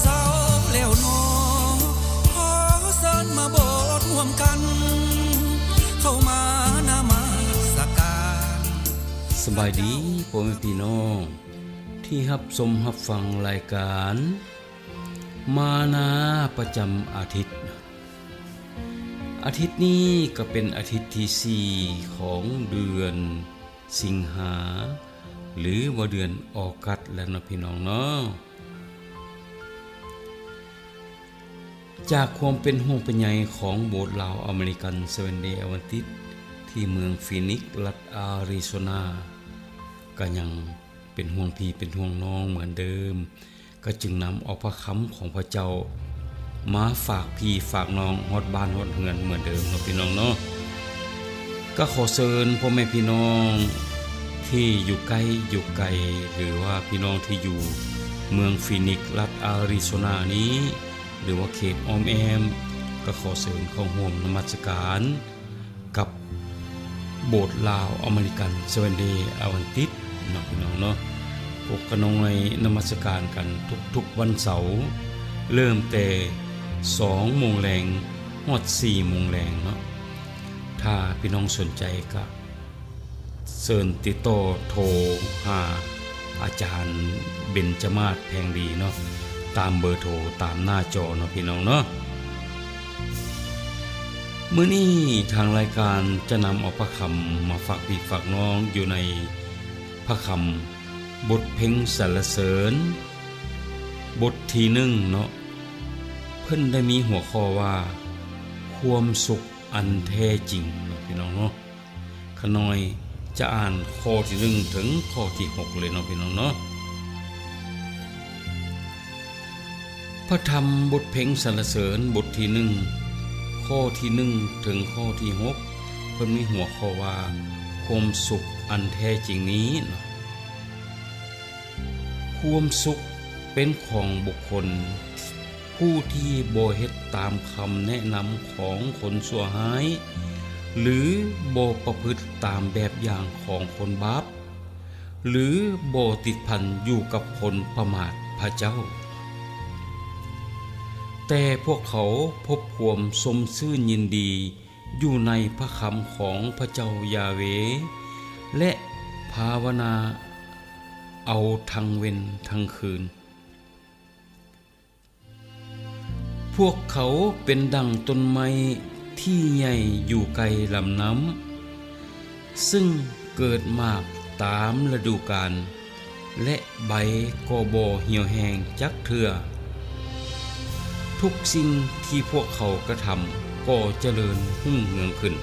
ເຊົ້າແລ້ວໜໍ ຂໍເຊີນມາໂບດຮ່ວມກັນ ເຂົ້າມານະມັດສະການ. ສະບາຍດີພໍ່ແມ່ພີ່ນ້ອງທີ່ຮັບຊົມຮັບຟັງລາຍການມານາປະຈຳອາທິດ. ອາທິດນີ້ກໍເປັນອາທິດທີສີ່ຂອງເດືອນສິງຫາ ຫຼືວ່າເດືອນອອກັດແລ້ວເນາະພີ່ນ້ອງເນາະ. ຈາກຄວາມເປັນຫ່ວງເປັນໃຍຂອງໂບດລາວອາເມລິກັນ Seventh Day Adventist ທີ່ເມືອງຟີນິກ ລັດອາຣິໂຊນາ ກໍຍັງເປັນຫ່ວງພີ່ເປັນຫ່ວງນ້ອງເໝືອນເດີມ. ກໍຈຶ່ງນຳເອົາພະຄຳຂອງພະເຈົ້າມາຝາກພີ່ຝາກນ້ອງຮອດບ້ານຮອດເຮືອນເໝືອນເດີມເນາະພີ່ນ້ອງເນາະ. ກໍຂໍເຊີນພໍ່ແມ່ພີ່ນ້ອງທີ່ຢູ່ໃກ້ຢູ່ໄກ ຫຼືວ່າພີ່ນ້ອງທີ່ຢູ່ເມືອງຟີນິກ ລັດອາຣິໂຊນານີ້ ຫຼືວ່າເຂດອ້ອມແອ້ມ ກໍຂໍເຊີນເຂົ້າຮ່ວມນະມັດສະການ ກັບໂບດລາວອາເມລິກັນ Seventh Day Adventist ເນາະພີ່ນ້ອງເນາະ. ພວກຂະນ້ອຍນະມັດສະການກັນທຸກໆວັນເສົາ ເລີ່ມແຕ່ສອງໂມງແລງຮອດສີ່ໂມງແລງເນາະ. ຖ້າພີ່ນ້ອງສົນໃຈກະ ເຊີນຕິດຕໍ່ໂທຫາອາຈານເບັນຈະມາດແພງດີເນາະ ຕາມເບີໂທຕາມໜ້າຈໍເນາະພີ່ນ້ອງເນາະ. ມື້ນີ້ທາງລາຍການຈະນຳເອົາພະຄຳມາຝາກພີ່ຝາກນ້ອງຢູ່ໃນພະຄຳບົດເພັງສັນລະເສີນ ບົດທີໜຶ່ງເນາະ. ເພິ່ນໄດ້ມີຫົວຂໍ້ວ່າ ຄວາມສຸກອັນແທ້ຈິງເນາະພີ່ນ້ອງເນາະ. ຂະນ້ອຍຈະອ່ານຂໍ້ທີໜຶ່ງເຖິງຂໍ້ທີຫົກເລີຍເນາະພີ່ນ້ອງເນາະ. ພະທຳບົດເພັງສັນລະເສີນບົດທີໜຶ່ງ ຂໍ້ທີໜຶ່ງເຖິງຂໍ້ທີຫົກ ເພິ່ນມີຫົວຂໍ້ວ່າ ຄວາມສຸກອັນແທ້ຈິງນີ້ເນາະ. ຄວາມສຸກເປັນຂອງບຸກຄົນ ຜູ້ທີ່ບໍ່ເຮັດຕາມຄຳແນະນຳຂອງຄົນຊົ່ວຮ້າຍ ຫຼື ບໍ່ປະພຶດຕາມແບບຢ່າງຂອງຄົນບາບ ຫຼື ບໍ່ຕິດພັນຢູ່ກັບຄົນປະໝາດພະເຈົ້າ. ແຕ່ພວກເຂົາພົບຄວາມຊົມຊື່ນຍິນດີຢູ່ໃນພະຄຳຂອງພະເຈົ້າຢາເວ ແລະ ພາວະນາເອົາທັງເວັນທັງຄືນ. ພວກເຂົາເປັນດັ່ງຕົ້ນໄມ້ທີ່ໃຫຍ່ຢູ່ໃກ້ລຳນ້ຳ ຊຶ່ງເກີດໝາກຕາມລະດູການ ແລະ ໃບກໍບໍ່ຫ່ຽວແຫ້ງຈັກເທື່ອ. ທຸກສິ່ງທີ່ພວກເຂົາກະທຳກໍຈະເລີນຮຸ່ງເຮືອງຂຶ້ນ.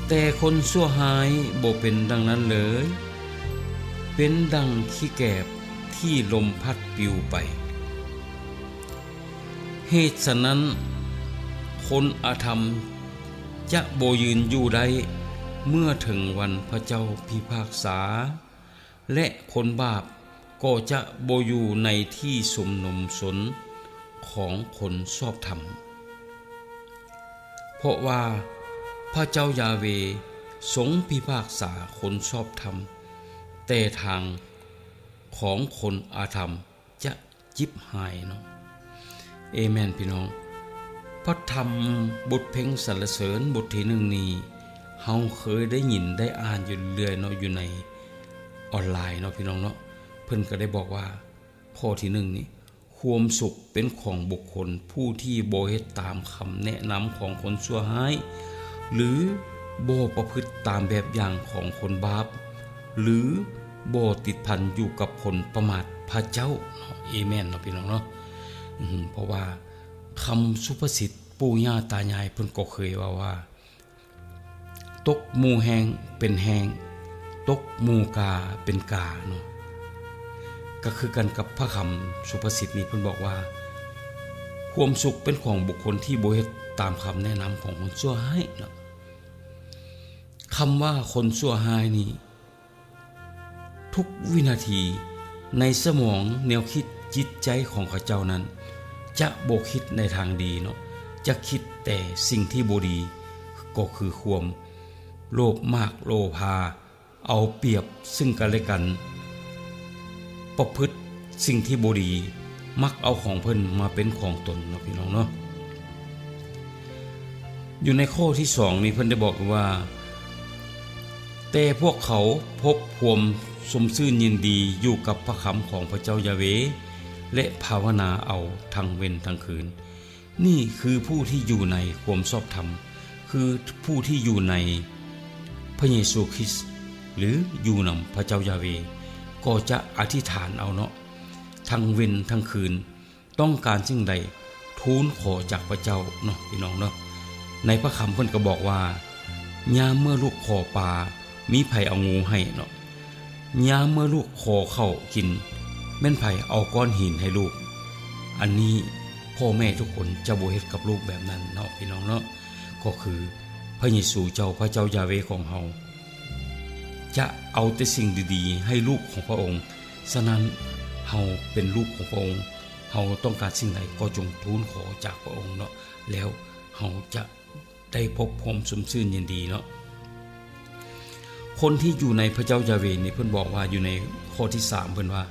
ແຕ່ຄົນຊົ່ວຮ້າຍບໍ່ເປັນດັ່ງນັ້ນເລີຍ, ເປັນດັ່ງຂີ້ແກບທີ່ລົມພັດປິວໄປ. ເຫດສະນັ້ນ, ຄົນອະທຳຈະບໍ່ຢືນຢູ່ໄດ້ເມື່ອເຖິງວັນພະເຈົ້າພິພາກສາ, ແລະ ຄົນບາບກໍຈະບໍ່ຢູ່ໃນທີ່ຊຸມນຸມຊົນຂອງຄົນຊອບທຳ. ເພາະວ່າພະເຈົ້າຢາເວຊົງພິພາກສາຄົນຊອບທຳ, ແຕ່ທາງຂອງຄົນອະທຳຈະຈິບຫາຍເນາະ. ເອແມນ ພີ່ນ້ອງ. ພະທຳບົດເພັງສັນລະເສີນບົດທີໜຶ່ງນີ້ ເຮົາເຄີຍໄດ້ຍິນໄດ້ອ່ານຢູ່ເລື້ອຍເນາະ, ຢູ່ໃນອອນລາຍເນາະ ພີ່ນ້ອງເນາະ. ເພິ່ນກໍໄດ້ບອກວ່າ ຂໍ້ທີໜຶ່ງນີ້ ຄວາມສຸກເປັນຂອງບຸກຄົນຜູ້ທີ່ບໍ່ເຮັດຕາມຄຳແນະນຳຂອງຄົນຊົ່ວຮ້າຍ ຫຼື ບໍ່ປະພຶດຕາມແບບຢ່າງຂອງຄົນບາບ ຫຼື ບໍ່ຕິດພັນຢູ່ກັບຄົນປະໝາດພະເຈົ້າເນາະ. ເອແມນເນາະ ພີ່ນ້ອງເນາະ. ອືມ ເພາະວ່າຄຳສຸພາສິດປູ່ຍ່າຕາຍາຍເພິ່ນກໍເຄີຍເວົ້າວ່າ ຕົກໝູແຫ້ງເປັນແຫ້ງ, ຕົກໝູກາເປັນກາເນາະ. ກໍຄືກັນກັບພະຄຳສຸພາສິດນີ້ ເພິ່ນບອກວ່າ ຄວາມສຸກເປັນຂອງບຸກຄົນທີ່ບໍ່ເຮັດຕາມຄຳແນະນຳຂອງຄົນຊົ່ວຮ້າຍເນາະ. ຄຳວ່າຄົນຊົ່ວຮ້າຍນີ້ ທຸກວິນາທີໃນສະໝອງແນວຄິດຈິດໃຈຂອງເຂົາເຈົ້ານັ້ນ ຈະບໍ່ຄິດໃນທາງດີເນາະ, ຈະຄິດແຕ່ສິ່ງທີ່ບໍ່ດີ, ກໍຄືຄວາມໂລບມາກໂລພາ, ເອົາປຽບຊຶ່ງກັນແລະກັນ, ປະພຶດ ສິ່ງທີ່ບໍ່ດີ ມັກເອົາຂອງເພິ່ນມາເປັນຂອງຕົນເນາະ ພີ່ນ້ອງເນາະ. ຢູ່ໃນຂໍ້ທີສອງນີ້ ເພິ່ນໄດ້ບອກວ່າ ແຕ່ພວກເຂົາພົບຄວາມຊົມຊື່ນຍິນດີຢູ່ກັບພະຄຳຂອງພະເຈົ້າຢາເວ ແລະ ພາວະນາເອົາທັງເວັນທັງຄືນ. ນີ້ຄືຜູ້ທີ່ຢູ່ໃນຄວາມຊອບທຳ, ຄືຜູ້ທີ່ຢູ່ໃນພະເຢຊູຄຣິດ ຫຼື ຢູ່ນຳພະເຈົ້າຢາເວ ກໍຈະອະທິຖານເອົາເນາະ ທັງເວັນທັງຄືນ, ຕ້ອງການສິ່ງໃດ ທູນຂໍຈາກພະເຈົ້າເນາະ ພີ່ນ້ອງເນາະ. ໃນພະຄຳເພິ່ນກໍບອກວ່າ ຍາມເມື່ອລູກຂໍປາ ມີໃຜເອົາງູໃຫ້ເນາະ? ຍາມເມື່ອລູກຂໍເຂົ້າກິນ ແມ່ນໃຜເອົາກ້ອນຫີນໃຫ້ລູກ? ອັນນີ້ພໍ່ແມ່ທຸກຄົນຈະບໍ່ເຮັດກັບລູກແບບນັ້ນເນາະ ພີ່ນ້ອງເນາະ. ກໍຄືພະເຢຊູເຈົ້າ ພະເຈົ້າຢາເວຂອງເຮົາ ຈະເອົາແຕ່ສິ່ງດີໆໃຫ້ລູກຂອງພະອົງ. ສະນັ້ນ ເຮົາເປັນລູກຂອງພະອົງ, ເຮົາຕ້ອງການສິ່ງໃດກໍຈົ່ງທູນຂໍຈາກພະອົງເນາະ, ແລ້ວເຮົາຈະ ໄດ້ພົບຄວາມຊົມຊື່ນຍິນດີເນາະ. ຄົນທີ່ຢູ່ໃນພະເຈົ້າຢາເວນີ້ ເພິ່ນບອກວ່າ ຢູ່ໃນຂໍ້ທີສາມ ເພິ່ນວ່າ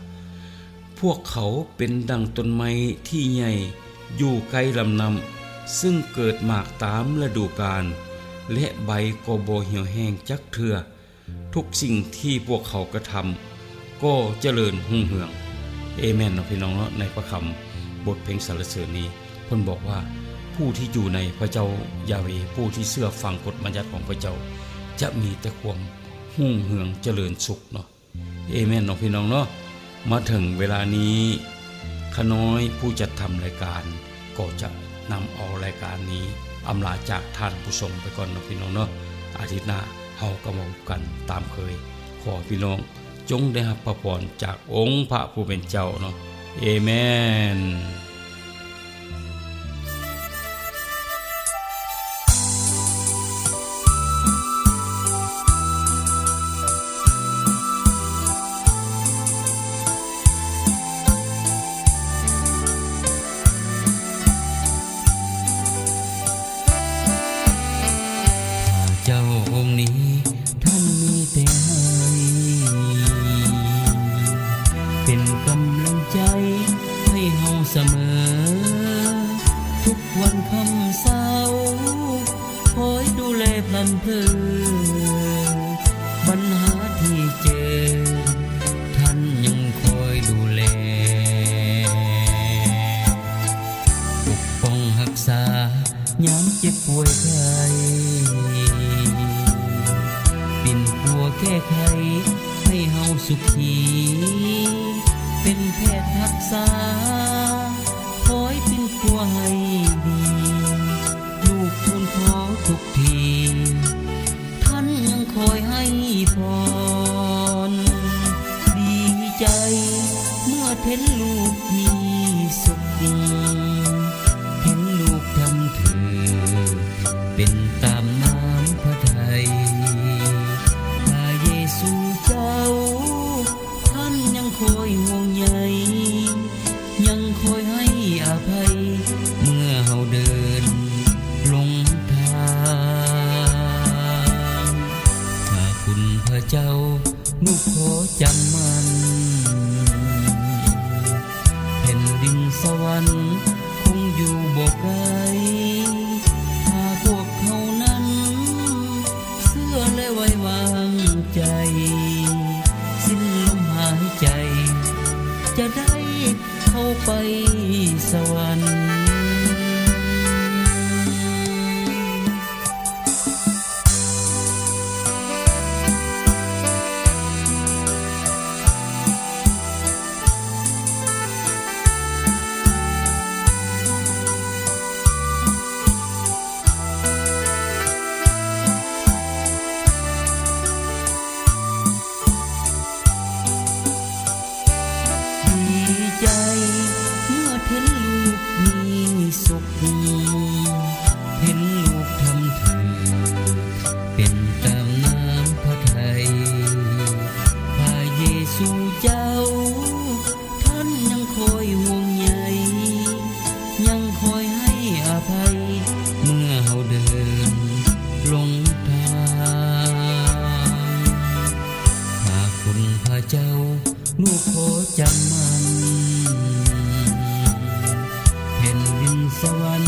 ພວກເຂົາເປັນດັ່ງຕົ້ນໄມ້ທີ່ໃຫຍ່ຢູ່ໃກ້ລຳນ້ຳ ຊຶ່ງເກີດໝາກຕາມລະດູການ ແລະ ໃບກໍບໍ່ຫ່ຽວແຫ້ງຈັກເທື່ອ. ທຸກສິ່ງທີ່ພວກເຂົາກະທຳກໍຈະເລີນຮຸ່ງເຮືອງ. ເອແມນເນາະ ພີ່ນ້ອງເນາະ. ໃນພະຄຳບົດເພງສັນລະເສີນນີ້ ເພິ່ນບອກວ່າ ຜູ້ທີ່ຢູ່ໃນພະເຈົ້າຢາເວ, ຜູ້ທີ່ເຊື່ອຟັງກົດບັນຍັດຂອງພະເຈົ້າ ຈະມີແຕ່ຄວາມຮຸ່ງເຮືອງຈະເລີນສຸກເນາະ. ເອແມນເນາະ ພີ່ນ້ອງເນາະ. ມາເຖິງເວລານີ້ ຂ້ານ້ອຍຜູ້ຈັດທຳລາຍການ ກໍຈະນຳເອົາລາຍການນີ້ອຳລາຈາກທ່ານຜູ້ຊົມໄປກ່ອນເນາະ ພີ່ນ້ອງເນາະ. ອາທິດໜ້າເຮົາກໍມາພົບກັນຕາມເຄີຍ. ຂໍພີ່ນ້ອງຈົ່ງໄດ້ຮັບພະພອນຈາກອົງພະຜູ້ເປັນເຈົ້າເນາະ. ເອແມນ. ພະເຈົ້າອົງນີ້ ທ່ານມີແຕ່ໃຫ້ ເປັນກຳລັງໃຈໃຫ້ເຮົາສະເໝີ ທຸກວັນຄ່ຳເຊົ້າ ຄອຍດູແລພລັມເພີ ບັນຫາທີ່ເຈີ ທ່ານຍັງຄອຍດູແລ ປົກປ້ອງຮັກສາ ຍາມເຈັບປ່ວຍໄຂ້ ປິ່ນປົວແກ້ໄຂໃຫ້ເຮົາສຸຂີ ເປັນແພດຮັກສາ ຄອຍປິ່ນປົວໃຫ້ດີ ລູກທູນຂໍທຸກທີ ທ່ານຍັງຄອຍໃຫ້ພອນ. ດີໃຈເມື່ອເຫັນລູກມີສຸກ ເຫັນລູກທຳຖືກ ເປັນຕາມນ້ຳພະໄທ ພະເຢຊູເຈົ້າ ທ່ານຍັງຄອຍຫ່ວງໃຍ ຍັງຄອຍໃຫ້ອະໄພ ເມື່ອເຮົາເດີນຫຼົງທາງ. ພະຄຸນພະເຈົ້າ ລູກຂໍຈຳໝັ້ນ ແຜ່ນດິນສະຫວັນຄົງຢູ່ບໍ່ໄກ ຖ້າພວກເຮົານັ້ນເຊື່ອ ແລະ ໄວ້ວາງໃຈ ສິ້ນລົມຫາຍໃຈ ຈະໄດ້ເຂົ້າໄປສະຫວັນ. ດີໃຈເມື່ອເຫັນລູກມີສຸກ ເຫັນລູກທຳຖືກ ເປັນຕາມນ້ຳພະໄທ ພະເຢຊູເຈົ້າ ທ່ານຍັງຄອຍຫ່ວງໃຍ ຍັງຄອຍໃຫ້ອະໄພ ເມື່ອເຮົາເດີນຫຼົງທາງ. ພະຄຸນພະເຈົ້າ ລູກຂໍຈຳໝັ້ນ ສະຫວັນ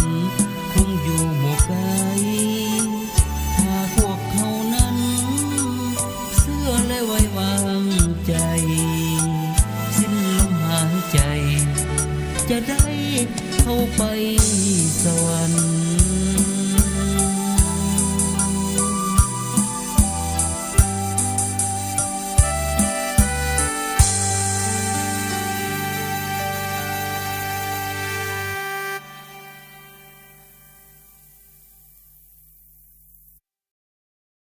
ຄົງຢູ່ບໍ່ໄກ ຖ້າພວກເຮົານັ້ນເຊື່ອ ແລະໄວ້ວາງໃຈ ສິ້ນລົມຫາຍໃຈ ຈະໄດ້ເຂົ້າໄປສະຫວັນ.